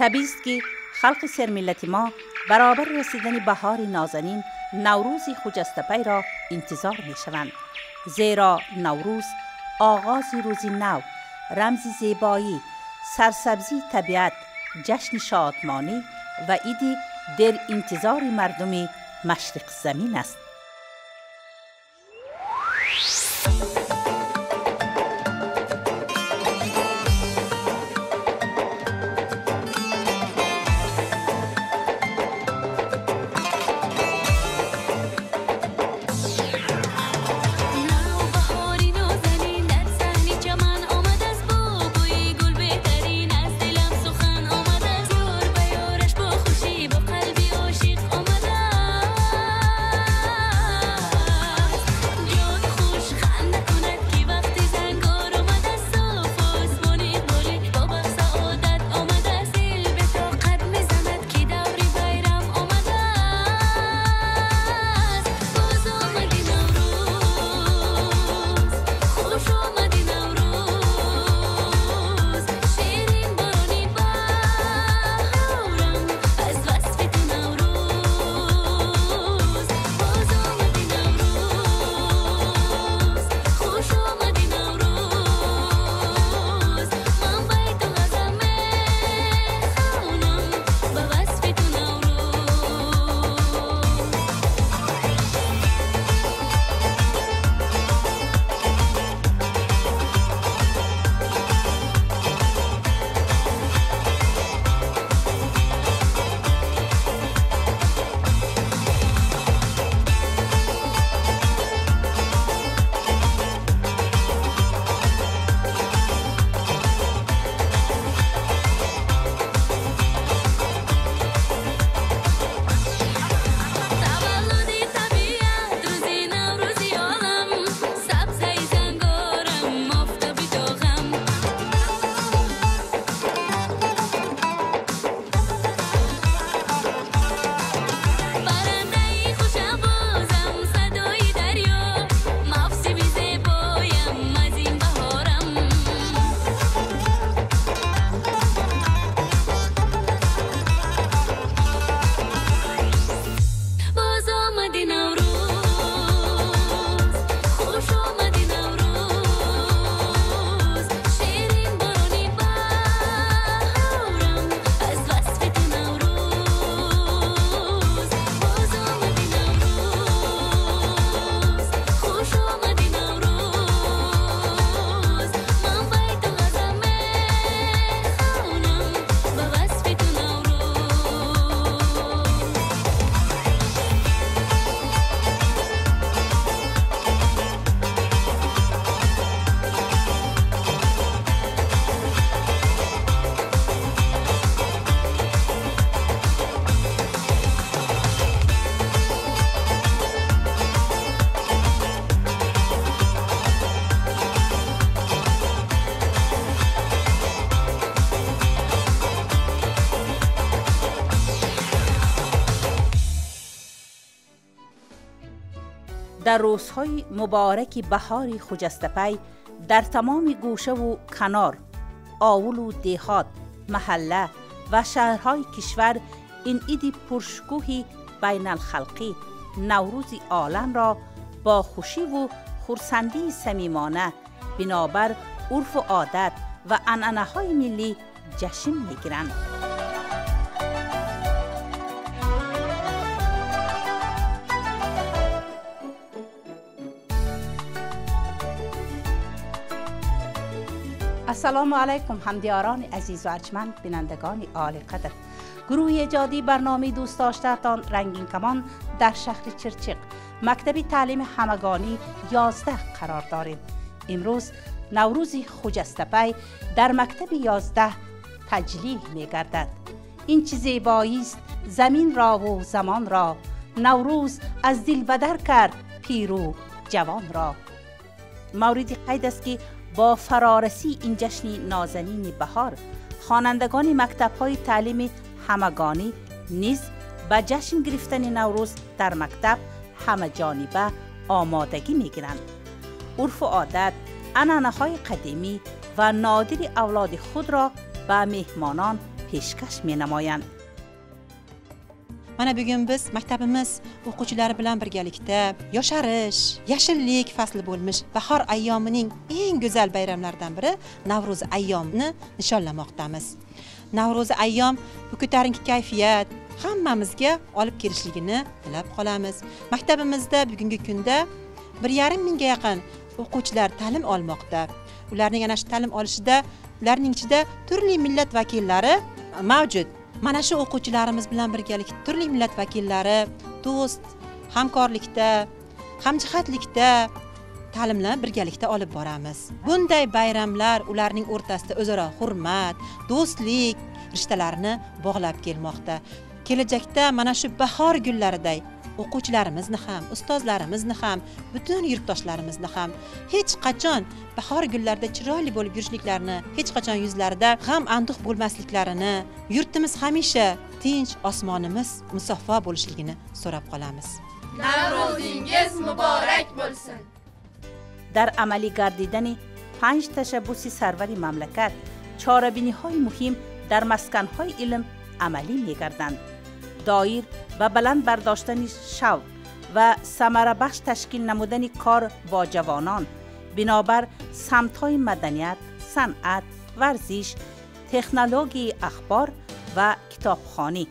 Табиист ки халқи сермиллати мо баробар расидани баҳори нозанин Наврӯзи хуҷастапайро интизор мешаванд. Зеро Наврӯз оғози рӯзи нав, рамзи зебоӣ, сарсабзии табиат, ҷашни шодмонӣ ва иди деринтизори мардуми машриқзамин аст. Дар рӯзҳои мубораки баҳори хуҷастапай дар тамоми гӯшаву канор, овулу деҳот, маҳалла ва шаҳрҳои кишвар ин иди пуршукӯҳи байналхалқӣ Наврӯзи оламро бо хушиву хурсандии самимона бинобар урфу одат ва анъанаҳои миллӣ ҷашн мегиранд. Ассалому алайкум ҳамдиёрони азизу арҷманд, бинандагони олиқадр. Гурӯҳи эҷодии барномаи дӯстдоштаатон Рангинкамон дар шаҳри Чирчиқ, мактаби таълими ҳамагонӣ 11 қарор дорем. Имрӯз Наврӯзи хуҷастапай дар мактаби 11 таҷлил мегардад. Ин чӣ зебоист заминрову замонро, Наврӯз аз дил бадар кард пиру ҷавонро. Мавриди қайд аст ки бо фарорасии ин ҷашни нозанини баҳор хонандагони мактабҳои таълими ҳамагонӣ низ ба ҷашн гирифтани Наврӯз дар мактаб ҳамаҷониба омодагӣ мегиранд. Урфу одат, анъанаҳои қадимӣ ва нодири авлоди худро ба меҳмонон пешкаш менамоянд. Mana bugun biz maktabimiz o'quvchilari bilan birgalikda yosharish, yashillik fasli bo'lmish bahor ayyomining eng go'zal bayramlaridan biri Navro'z ayyomini nishonlamoqdamiz. Navro'z ayyom bu ko'tarinki kayfiyat hammamizga olib kelishligini tilab qolamiz. Maktabimizda bugungi kunda 1,5 mingga yaqin o'quvchilar ta'lim olmoqda. Ularning ana shu ta'lim olishida, ularning ichida turli millat vakillari mavjud. Mana shu o'quvchilarimiz bilan birgalikda turli millat vakillari do'st, hamkorlikda, hamjihatlikda ta'limni birgalikda olib boramiz. Bunday bayramlar ularning o'rtasida o'zaro hurmat, do'stlik rishtalarini bog'lab kelmoqda. Kelajakda mana shu bahor gullariday o'quvchilarimizni ham, ustozlarimizni ham, butun yurtdoshlarimizni ham hech qachon bahor gullarida chiroyli bo'lib yurishliklarini, hech qachon yuzlarida g'am anduh bo'lmasliklarini, yurtimiz hamisha tinch, osmonimiz musaffo bo'lishligini so'rab qolamiz. Navro'zingiz muborak bo'lsin. Дар амалӣ гардидани панҷ ташаббуси сарвари мамлакат чорабиниҳои муҳим дар масканҳои илм амалӣ мегарданд. Доир ва баланд бардоштани шавқ ва самарабахш ташкил намудани кор бо ҷавонон бинобар самтҳои маданият, санъат, варзиш, технологияи ахбор ва китобхонӣ.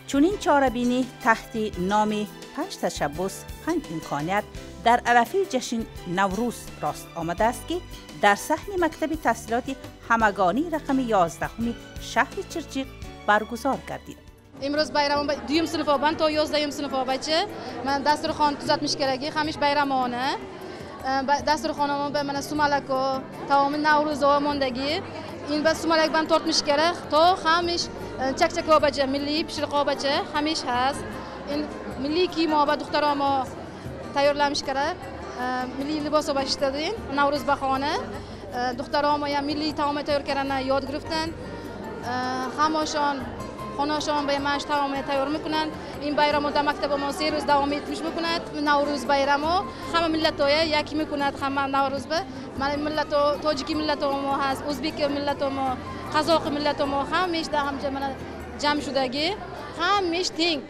Чунин чорабинӣ таҳти номи панҷ ташаббус, панҷ имконият дар арафаи ҷашни Наврӯз рост омадааст, ки дар саҳни мактаби таҳсилоти ҳамагонии рақами 11 шаҳри Чирчиқ баргузор гардид. Имрӯз байрам дуюм синфобан то 11 синфобача ман dasturxon tuzatmish keragi hamish bayramona dasturxonamon mana sumalako taomi Navro'z omondagi in ba sumalak ban tortmish kerak to hamish chakchakobacha milliy pishiriqobacha hamish has in milliy kiyim oba duxtaromo tayyorlamish kerak milliy libos oba ishtadi Navro'z bahona duxtaromo ham milliy taom tayyor karana yod giriftan hamoshon Xonoshon ба mana shu taomni tayyor мекунанд. Ин байрамо дар мактаб мо се рӯз давом етмиш мекунад. Наврӯз байрамо ҳама миллатоя як мекунад, ҳама Наврӯз ба мана миллато тоҷики миллато мо ҳаст, ӯзбек миллато мо, қазоқ миллато мо ҳамеш дар ҳамҷа мана ҷамъ шудагӣ, ҳамеш тинг.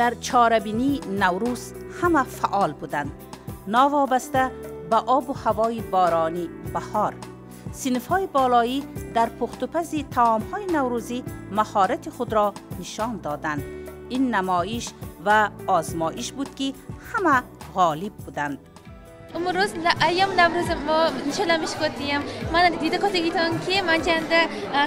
Дар чорабинии Наврӯз ҳама фаъол буданд. Новобаста ба обу ҳавои боронӣ баҳор. Синфҳои болоӣ дар пухтупази таомҳои наврӯзӣ маҳорати худро нишон доданд. Ин намоиш ва озмоиш буд, ки ҳама ғолиб буданд. Имрӯз айём Наврӯз мо нишонламиш кодیم. Ман дида кодагитон ки ман чанда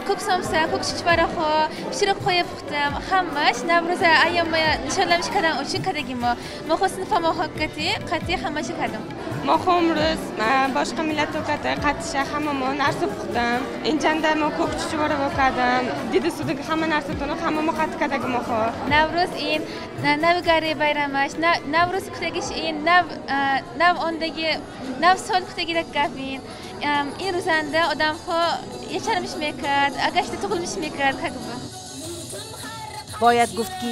ko'k somsa, ko'k chuchvaraxo pishiriq qo'yib puxtim. Hammаш Наврӯз айём нишонламиш кардан uchun kadagimo. Мо xo sinfamo haqqati qati hammashi kadim. Мо имрӯз boshqa millat o'qati qatisha hamma narsa puxtim. Injanda mo ko'k chuchvara voqadim. Dida sudagi hamma narsa tuni hamma mo qati kadagimo xo. Наврӯз ин navgari bayramash, Наврӯз kutagish in nav nav ondagi nav sol kutagidak gapin. Ин рӯзанда одамҳо yasharmish мекард, агашта tug'ilmish мекард как бы. Бояд гуфт, ки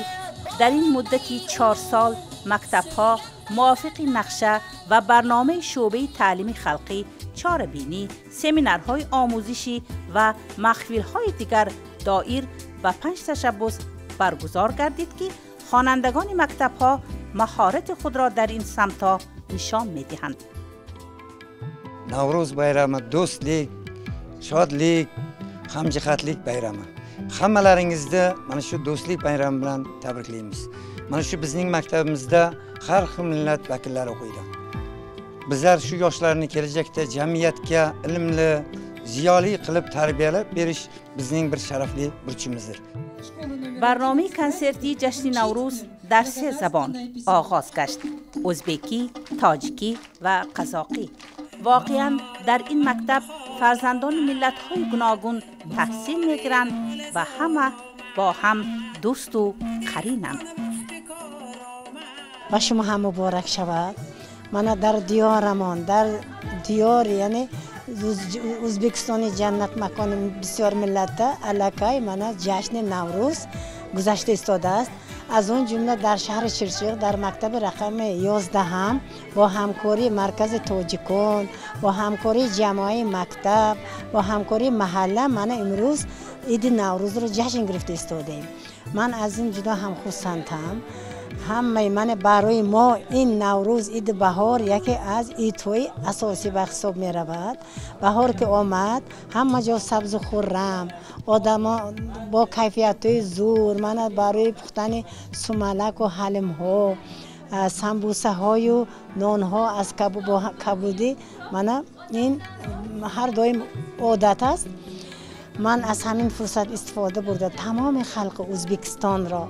дар ин муддати 4 сол мактабҳо мувофиқи нақша ва барномаи шӯъбаи таълими халқӣ чорабинӣ, семинарҳои омӯзишӣ ва маҳфилҳои дигар доир ба панҷ ташаббус баргузор гардид, ки хонандагони мактабҳо маҳорати худро дар ин самтҳо нишон медиҳанд. Наврӯз bayrami do'stlik, shodlik, hamjihatlik bayrami. Hammalaringizni mana shu do'stlik bayrami bilan tabriklaymiz. Mana shu bizning maktabimizda har xil millat vakillari o'qiydi. Bizlar shu yoshlarni kelajakda jamiyatga ilmli, ziyoli qilib tarbiyalab berish bizning bir sharafli burchimizdir. Барномаи консертии ҷашни Наврӯз дар се забон оғоз гашт: ӯзбекӣ, тоҷикӣ ва қазоқӣ. Воқеан дар ин мактаб фарзандони миллатҳои гуногун таҳсил мегиранд ва ҳама бо ҳам дӯсту қаринанд. Ба шумо ҳам муборак шавад. Мана дар диёрамон, дар диёри, яъне Ӯзбекистони ҷаннат макони бисёр миллатда аллакай мана ҷашни Наврӯз гузашта истодааст. Аз он ҷумла дар шаҳри Чирчиқ дар мактаби рақами 11 бо ҳамкории маркази тоҷикон, бо ҳамкории ҷамоаи мактаб, бо ҳамкории маҳалла мана имрӯз Иди Наврӯзро ҷашн гирифта истодаем. Ман аз ин ҷудо ҳам хурсандам. Ҳамаи ман барои мо ин Наврӯз, иди баҳор яке аз идҳои асосӣ ба ҳисоб меравад. Баҳор ки омад, ҳама ҷо сабзу хуррам, одамо бо кайфиятҳои зур. Мана барои пухтани сумалаку ҳалимҳо, самбусаҳою нонҳо аз кабудӣ, мана ин ҳар доим одат аст. Ман аз ҳамин фурсат истифода бурда тамоми халқи Ӯзбекистонро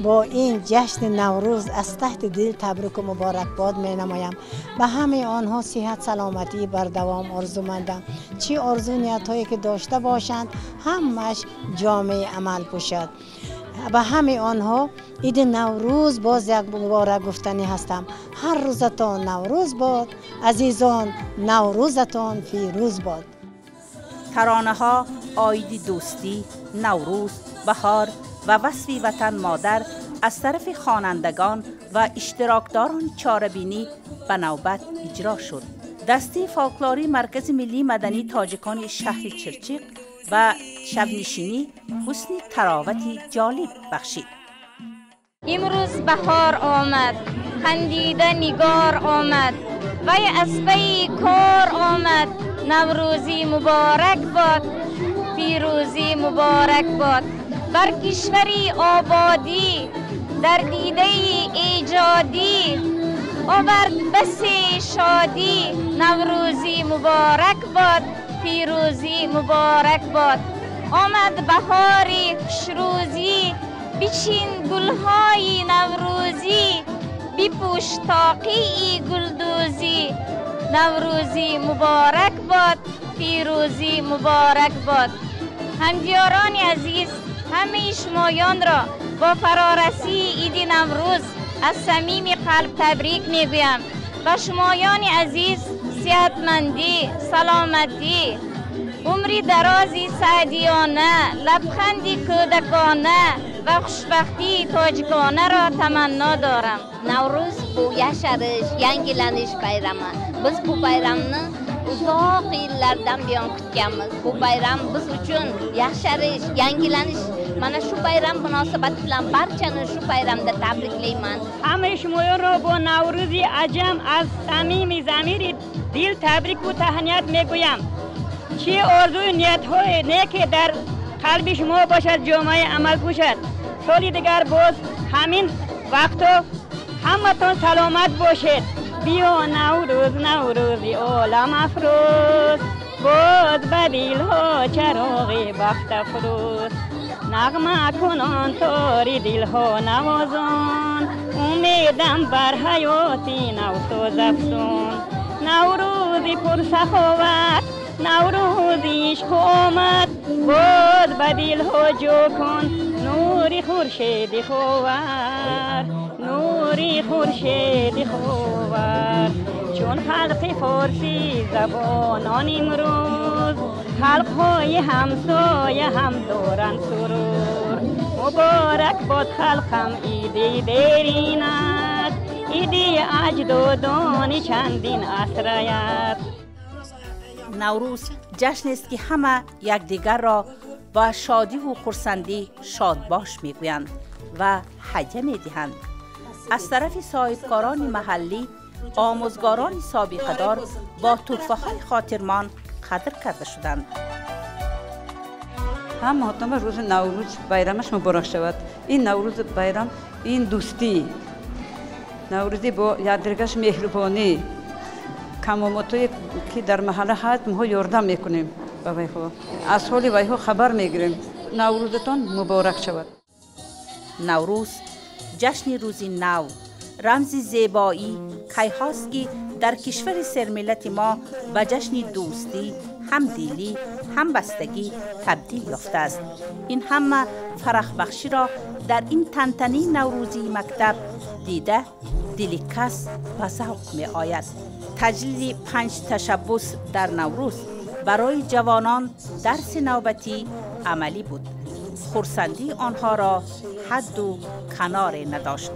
бо ин ҷашни Наврӯз аз таҳти дил табрику муборакбод менамоям. Ба ҳамаи онҳо сиҳат, саломатии бардавом орзумандам. Чӣ орзу ниятҳое ки дошта бошанд, ҳамааш ҷомеи амал пӯшад. Ба ҳамаи онҳо иди Наврӯз боз як муборак гуфтанӣ ҳастам. Ҳар рӯзатон Наврӯз бод, азизон, Наврӯзатон фирӯз бод. Таронаҳо оиди дӯстӣ, Наврӯз, баҳор ва васфи ватан модар аз тарафи хонандагон ва иштирокдорони чорабинӣ ба навбат иҷро шуд. Дастаи фолклории Маркази миллии мадании тоҷикони шаҳри Чирчиқ ба шабнишинӣ ҳусни таровати ҷолиб бахшид. Имрӯз баҳор омад, хандида нигор омад, вай аз пайи кор омад. Наврӯзӣ муборак бод, пирӯзӣ муборак бод. Бар кишвари ободӣ, дар дидаи эҷодӣ, овард басе шодӣ. Наврӯзӣ муборак бод, пирӯзӣ муборак бод. Омад баҳори хушрӯзӣ, бичин гулҳои наврӯзӣ, бипӯш тоқии гулдӯзӣ. Наврӯзӣ муборак бод, пирӯзӣ муборак бод. Ҳамдиёрони азиз, ҳамаи шумоёнро бо фарорасии иди Наврӯз аз самими қалб табрик мегӯям. Ба шумоёни азиз сиҳатмандӣ, саломатӣ, умри дарози саъдиёна, лабханди кӯдакона ва хушбахтии тоҷиконаро таманно дорам. Наврӯз bu yasharish, yangilanish bayrami. Biz bu bayramni uzoq yillardan buyon kutganmiz. Bu bayram biz uchun yasharish, yangilanish. Mana shu bayram munosabati bilan barchani shu bayramda tabriklayman. Ҳамаи шумоёнро бо Наврӯзи аҷам аз самими замири дил табрику таҳният мегӯям. Чӣ орзую ниятҳои неке дар қалби шумо бошад, ҷомаи амал пӯшад. Соли дигар боз ҳамин вақто ҳаматон саломат бошед. Биё Наврӯз, Наврӯзи олам афрӯз, боз ба дилҳо чароғи бахт афрӯз. Нағма кунон тори дилҳо навозон, умедам бар ҳаёти навсоз афзун. Наврӯзи пурсаховат, Наврӯзи ишқу омад, боз ба дилҳо ҷо кун нури хуршеди ховар, нури хуршеди ховар. Чун халқи форсӣ забонон имрӯз, халқҳои ҳамсоя ҳам доранд сурур. Муборак бод халқам иди деринат, иди аҷдодони чандин асраят. Наврӯз ҷашнест ки ҳама якдигарро ба шодиву хурсандӣ шодбош мегӯянд ва ҳадя медиҳанд. Аз тарафи соҳибкорони маҳаллӣ омӯзгорони собиқадор бо тӯҳфаҳои хотирмон қадр карда шуданд. Ҳамаҳотон рӯзи Наврӯз байрамаш муборак шавад. Ин Наврӯз байрам, ин дӯстӣ, Наврӯзи бо якдигараш меҳрубонӣ, камомотое ки дар маҳалла ҳаст, моҳо ёрдам мекунем ба вайҳо, аз ҳоли вайҳо хабар мегирем. Наврӯзатон муборак шавад. Наврӯз ҷашни рӯзи нав, рамзи зебоӣ, кайҳост ки дар кишвари сермиллати мо ба ҷашни дӯстӣ, ҳамдилӣ, ҳамбастагӣ табдил ёфтааст. Ин ҳама фарахбахширо дар ин тантании наврӯзии мактаб дида дили кас ба завқ меояд. Таҷлили панҷ ташаббус дар Наврӯз барои ҷавонон дарси навбатӣ амалӣ буд. Хурсандии онҳоро ҳадду каноре надошт.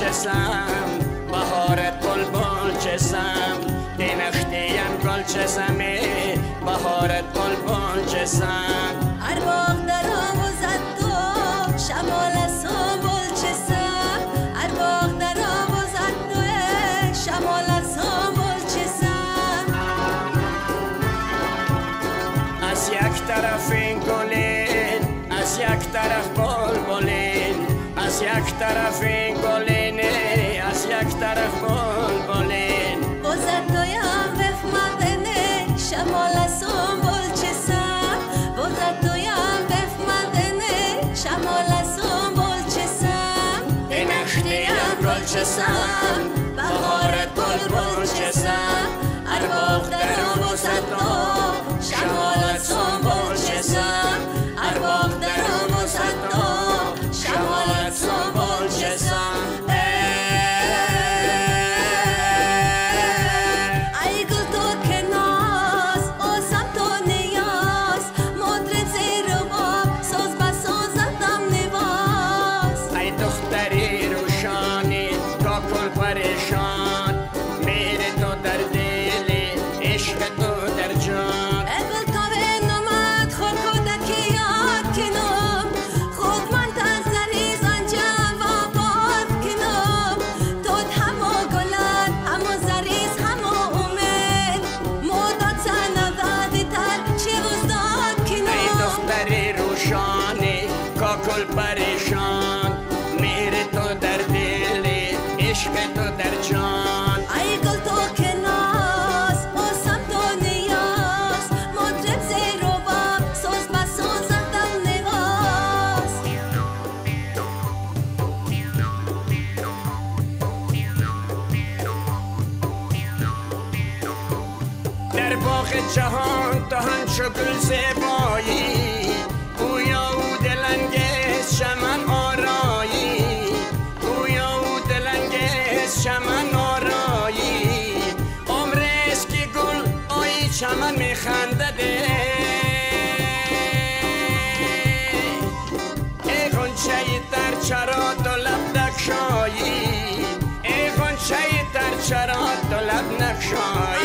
چسم بهارت بلبل چسم دینختیم گل چسم بهارت بلبل چسم هر باغ در آوازد تو شمال سنبل چسم هر باغ در آوازد تو شمال سنبل چسم از یک طرف این گلین از یک طرف بلبلین از یک طرف این گلین از یک طرف بلبلین بازد تویم بفمدنه شمال سنبل چسم بازد تویم بفمدنه شمال سنبل چسم دینختیم گل چسم بهارت بلبل چسم هر باغ در آوازد تو شمال سنبل چسم هر باغ در آوازد تو شمال سنبل چسم ای گل تو که ناز آسم تو نیاز مطرب زیر باب ساز به سازتم نواز ای دختری روشانی کاکل پریشان مهر تو در دل عشق تو در جان ای گل تو به نامد خود کودکی یاد کنم خود من تزریز انجام و باد کنم تو همو گلن همو زریز همو امید مدت سندادی تر چه وزداد ای کنم دختری روشانی کاکل پریشان مهر تو در دل عشق تو در جان ای گل تو که ناز آسم تو نیاز مطرب زیر و باب ساز به سازتم نواز در باغ جهان تو همچو گل زیبایی گویا او دلانگیز چمن آرایی گویا او دلانگیز چمن آرایی عمر است که گل آیی چمن میخندد ای غنچه تر چرا تو لب نگشایی ای غنچه تر چرا تو لب نگشایی